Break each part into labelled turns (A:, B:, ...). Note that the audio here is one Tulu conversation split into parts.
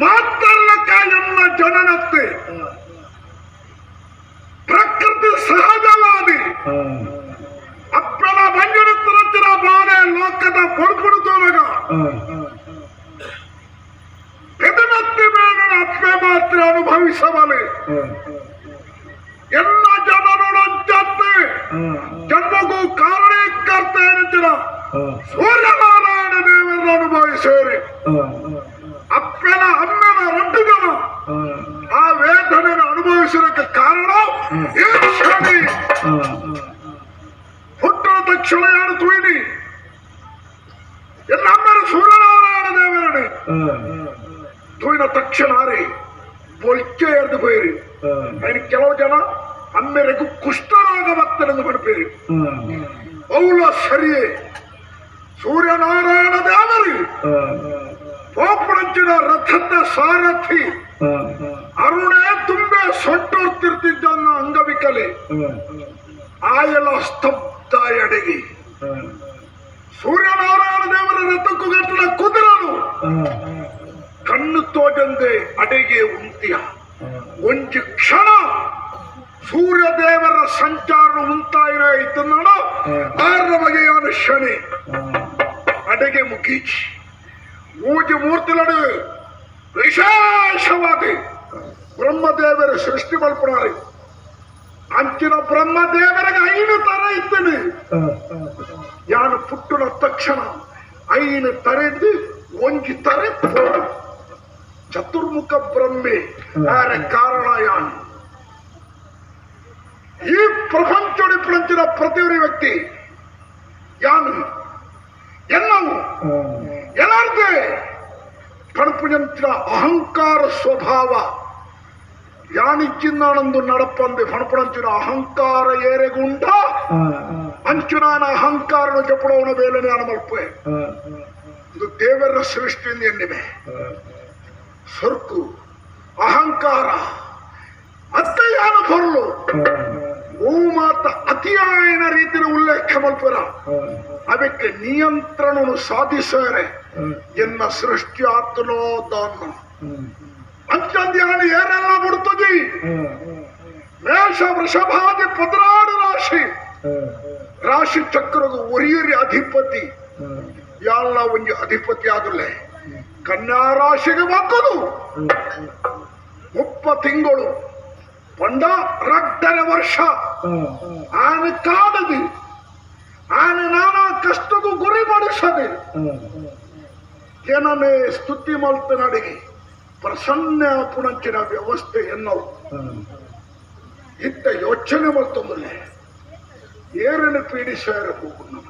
A: ಮಾತರ್ಲಕ ಎನ್ನ ಜನನತ್ತೆ ಪ್ರಕೃತಿ ಸಹಜವಾದಿ ಅಪ್ಪನ ಬಂಜನತ್ತಿನ ಬಾಳೆ ಲೋಕದ ಪೊಡ್ಪುಡುತ್ತೋಗ ಪೆದಮತ್ತಿ ಮೇಲಿನ ಅಪ್ಪೆ ಮಾತ್ರ ಅನುಭವಿಸಬಲೆ ಎಲ್ಲ ಜನನೊಡಂಚತ್ತೆ ಜನ್ಮಗೂ ಕಾರಣೀಕರ್ತ ಏನಂತೀರ ಸೂರ್ಯನಾರಾಯಣ ದೇವರನ್ನು ಅನುಭವಿಸೇರಿ ಅಪ್ಪನ ಅಮ್ಮನ రెండు ಜನ ಆ ವೇದನೆಯನ್ನು ಅನುಭವಿಸಿದಕ್ಕೆ ಕಾರಣ ಈ ಶನಿ. ಹುಟ್ಟಿದ ತಕ್ಷಣ ಯಾರು ತುಯಿನಿ ಎಲ್ಲ ಅಮ್ಮನ ಸೂರ್ಯನಾರಾಯಣ ದೇವರನೆ ತುಯಿನ ತಕ್ಷಣ ರೀ ಬೊಲ್ಚೆ ಎರ್ದು ಪೋಯಿರಿ. ఆయన ಕೆಲವು ಜನ ಅಮ್ಮೆರೆಗೂ ಕುಷ್ಠರೋಗ ಬರ್ತದೆ ಪಡ್ಪೇರಿ. ಅವಳ ಸರಿಯೇ ಸೂರ್ಯನಾರಾಯಣ ದೇವರಿ ಪೋಪುಡಂಚಿನ ರಥದ ಸಾರಥಿ ಅರುಣೇ ತುಂಬೆ ಸೊಟ್ಟೋರ್ತಿರ್ತಿದ್ದನ್ನ ಅಂಗವಿಕಲೆ ಆಯಲ ಸ್ತಬ್ಧ ಎಡಗಿ ಸೂರ್ಯನಾರಾಯಣ ದೇವರ ರಥಕ್ಕೂ ಗಟ್ಟಿದ ಕುದುರನು ಕಣ್ಣು ತೋಜಂದೆ ಅಡೆಗೆ ಉಂತಿಯ ಒಂಜಿ ಕ್ಷಣ ಸೂರ್ಯದೇವರ ಸಂಚಾರ ಉಂತಾಯಿನ ಇತ್ತು ಆರ ಬಗೆಯಾನ ಶನಿ ಅಡೆಗೆ ಮುಗೀಚಿ ಮೂಜಿ ಮೂರ್ತಿಲಡು ವಿಶೇಷವಾಗಿ ಬ್ರಹ್ಮದೇವರ ಸೃಷ್ಟಿ ಮಲ್ಪುಣಾರಿ ಅಂಚಿನ ಬ್ರಹ್ಮದೇವರಿಗೆ ಐನು ತರ ಇತ್ತೇನೆ ಯಾನು ಪುಟ್ಟುನ ತಕ್ಷಣ ಐನು ತರೆದು ಒಂಜಿ ತಾರೆ ಪೋಡು ಚತುರ್ಮುಖ ಬ್ರಹ್ಮೆ ಆರ ಕಾರಣ ಯಾನು. ಈ ಪ್ರಪಂಚೋಡಿ ಪ್ರಪಂಚದ ಪ್ರತಿಯೊಬ್ಬ ವ್ಯಕ್ತಿ ಯಾನು ಎನ್ನವು ಎಲ್ಲಾರ್ದೇ ಪಣಪುಣಂಚಿನ ಅಹಂಕಾರ ಸ್ವಭಾವ ಯಾನಿಚ್ಚಿಂದಾನಂದು ನಡಪಂದೆ ಪಣಪುಣಂಚಿನ ಅಹಂಕಾರ ಏರೆಗುಂಡ ಅಂಚುನಾನ ಅಹಂಕಾರನು ಜಪಡವನ ಬೇಲನೆ ಮಲ್ಪೆ ಇದು ದೇವರ ಸೃಷ್ಟಿಯಿಂದ ಎನ್ನಿವೆ ಸೊರ್ಕು ಅಹಂಕಾರ ಅತ್ತಯಾನ ಪೊರಲು ಓ ಮಾತ ಅತಿಯಾಯನ ರೀತಿಯ ಉಲ್ಲೇಖ ಮಲ್ಪರ ಅದಕ್ಕೆ ನಿಯಂತ್ರಣವನ್ನು ಸಾಧಿಸರೆ ಎನ್ನ ಸೃಷ್ಟಿ ಆತನೋ ದಾನ ಅಂಚಂದ್ಯಾನ ಏರೆಲ್ಲ ಬಿಡ್ತದಿ ಮೇಷ ವೃಷಭಾದಿ 16 ರಾಶಿ ರಾಶಿ ಚಕ್ರದ ಒರಿಯರಿ ಅಧಿಪತಿ ಯಾಳ ಒಂದು ಅಧಿಪತಿ ಆಗಲೇ ಕನ್ಯಾ ರಾಶಿಗೆ ಮಕ್ಕಳು 30 ತಿಂಗಳು ಪಂಡ ರಡ್ಡರ ವರ್ಷ ಆನೆ ಕಾಡದಿ ಆನೆ ನಾನಾ ಕಷ್ಟಕ್ಕೂ ಗುರಿ ಮಾಡಿಸದೆ ಏನನ್ನೇ ಸ್ತುತಿ ಮಲ್ತನಡಿಗೆ ಪ್ರಸನ್ನ ಪುಣಂಚಿನ ವ್ಯವಸ್ಥೆ ಎನ್ನವು ಇತ್ತ ಯೋಚನೆ ಮಲ್ತೊಂದಲೇ ಏರನ್ನು ಪೀಡಿಸಾರ ಹೋಗುನು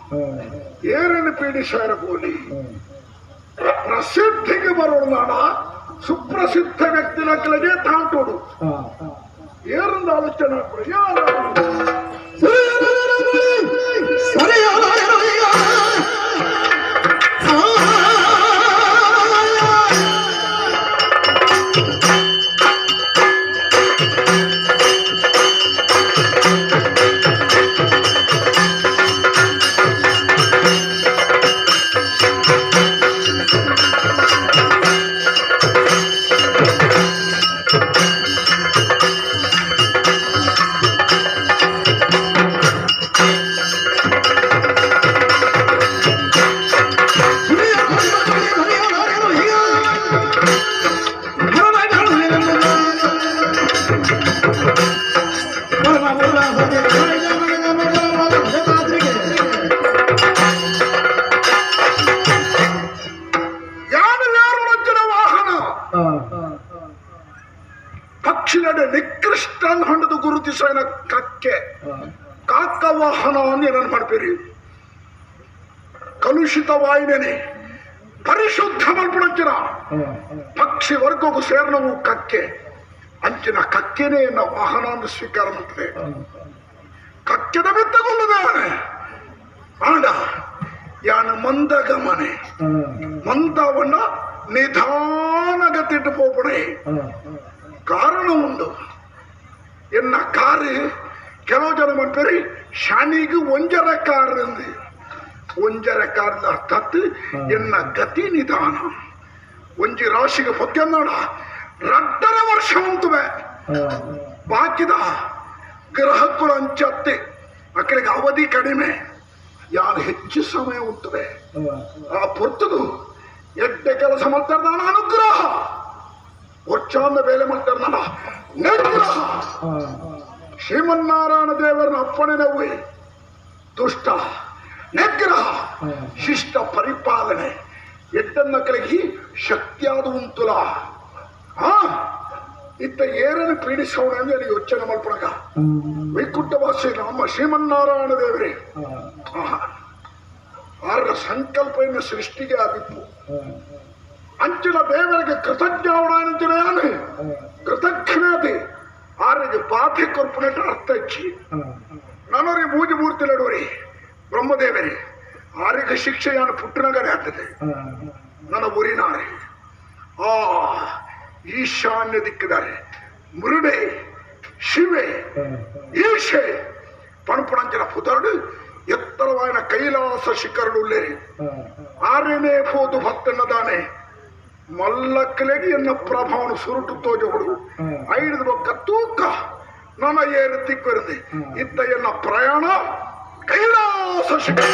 A: ಏರನ್ನು ಪೀಡಿಸಾರ ಹೋಲಿ ಪ್ರಸಿದ್ಧಿಗೆ ಬರೋಣ ಸುಪ್ರಸಿದ್ಧ ವ್ಯಕ್ತಿ ನಕಲಿಗೆ ತಾಂಟೋಡು ಏರಿಂದ ಆಲೋಚನೆ ಯಾರು ಪಕ್ಷಿನಡೆ ನಿಕೃಷ್ಟ ಹೊಂಡದು ಗುರುತಿಸೋನ ಕಕ್ಕೆ ಕಾಕ ವಾಹನ ಏನನ್ನು ಮಾಡ್ತೀರಿ ಕಲುಷಿತ ವಾಯುನೇ ಪರಿಶುದ್ಧ ಮಲ್ಪುಣಂಚಿನ ಪಕ್ಷಿ ವರ್ಗಕ್ಕೂ ಸೇರ್ನವು ಕಕ್ಕೆ ಅಂಚಿನ ಕಕ್ಕೆನೇ ವಾಹನ ಸ್ವೀಕಾರ ಮಾಡ್ತದೆ ಕಕ್ಕೆದ ಮೆತ್ತಗೊಳ್ಳುದೇವನೆ ಆಂಡ ಯಾನ ಮಂದಗಮನೆ ಮಂದವನ್ನ ನಿಧಾನಗತಿಟ್ಟು ಪೋಪಣೆ ಕಾರಣ ಉಂಟು ಎನ್ನ ಕಾರು ಕೆಲವು ಜನ ಮಾಡ್ತಾರೆ ಶನಿಗೆ ಒಂಜರ ಕಾರ್ ಅಂದು ಒಂಜರ ಕಾರ್ ಅರ್ಥಾತ್ ಎನ್ನ ಗತಿ ನಿಧಾನ. ಒಂಜಿ ರಾಶಿಗೆ ಪೊತ್ತೆಂದಾಡ ರಡ್ಡರ ವರ್ಷ ಉಂಟುವೆ. ಬಾಕಿದ ಗ್ರಹಕ್ಕೂ ಅಂಚತ್ತೆ ಅಕ್ಕಳಿಗೆ ಅವಧಿ ಕಡಿಮೆ, ಯಾರು ಹೆಚ್ಚು ಸಮಯ ಉಂಟುವೆ. ಆ ಪೊರ್ತುಗು ಎಡ್ಡೆ ಕೆಲಸ ಮಾಡ್ತಾರೆ ಅನುಗ್ರಹ, ಒಚ್ಚಾಂದ ಬೇಲೆ ಮಾಡ್ತಾರೆ ನಿಗ್ರಹ. ಶ್ರೀಮನ್ನಾರಾಯಣ ದೇವರನ್ನ ಅಪ್ಪಣೆ ನೋವು ದುಷ್ಟ ನಿಗ್ರಹ, ಶಿಷ್ಟ ಪರಿಪಾಲನೆ ಎಡ್ಡನ್ನ ಕಲಗಿ ಶಕ್ತಿಯಾದ ಉಂತುಲ. ಹಾ ಇತ್ತ ಏರನ್ನು ಪೀಡಿಸೋಣ ಅಂದ್ರೆ ಯೋಚನೆ ಮಲ್ಪಣಗ ವೈಕುಂಠವಾಸಿ ನಮ್ಮ ಶ್ರೀಮನ್ನಾರಾಯಣ ದೇವರೇ ಆರ ಸಂಕಲ್ಪ ಇನ್ನು ಸೃಷ್ಟಿಗೆ ಆದಿಪ್ಪು. ಅಂಚಿನ ದೇವರಿಗೆ ಕೃತಜ್ಞಾವಣಾನಂಚಿನ ಕೃತಜ್ಞತೆ ಆರಿಗೆ ಬಾಧೆ ಕೊರ್ಪುನೆಟ್ ಅರ್ಥ ಇಚ್ಚಿ ನನರಿ ಮೂಜಿ ಮೂರ್ತಿ ನಡುವರಿ ಬ್ರಹ್ಮದೇವರೇ ಆರಿಗೆ ಶಿಕ್ಷೆಯನ್ನು ಪುಟ್ಟನಗರೆ ಆಗ್ತದೆ ನನ್ನ ಊರಿನಾರೆ. ಆ ಈಶಾನ್ಯ ದಿಕ್ಕಿದ್ದಾರೆ ಮುರುಡೆ ಶಿವೆ ಈಶೆ ಪಣಪಣಂಚಿನ ಪುತರುಡು ಎತ್ತರವಾಯಿನ ಕೈಲಾಸ ಶಿಖರುಡುಳ್ಳೇರಿ ಆರೇನೇ ಪೋದು ಭಕ್ತನ್ನದಾನೆ ಮಲ್ಲಕ್ಕಲೆಗೆ ಎನ್ನ ಪ್ರಭಾವನು ಸುರುಟು ತೋಜೋಡು ಐದು ಬೊಕ್ಕ ತೂಕ ನನ್ನ ಏರು ತಿಕ್ಕಿರುಂದೆ ಇತ್ತ ಎನ್ನ ಪ್ರಯಾಣ ಕೈಲಾಸ ಶಿಖರ.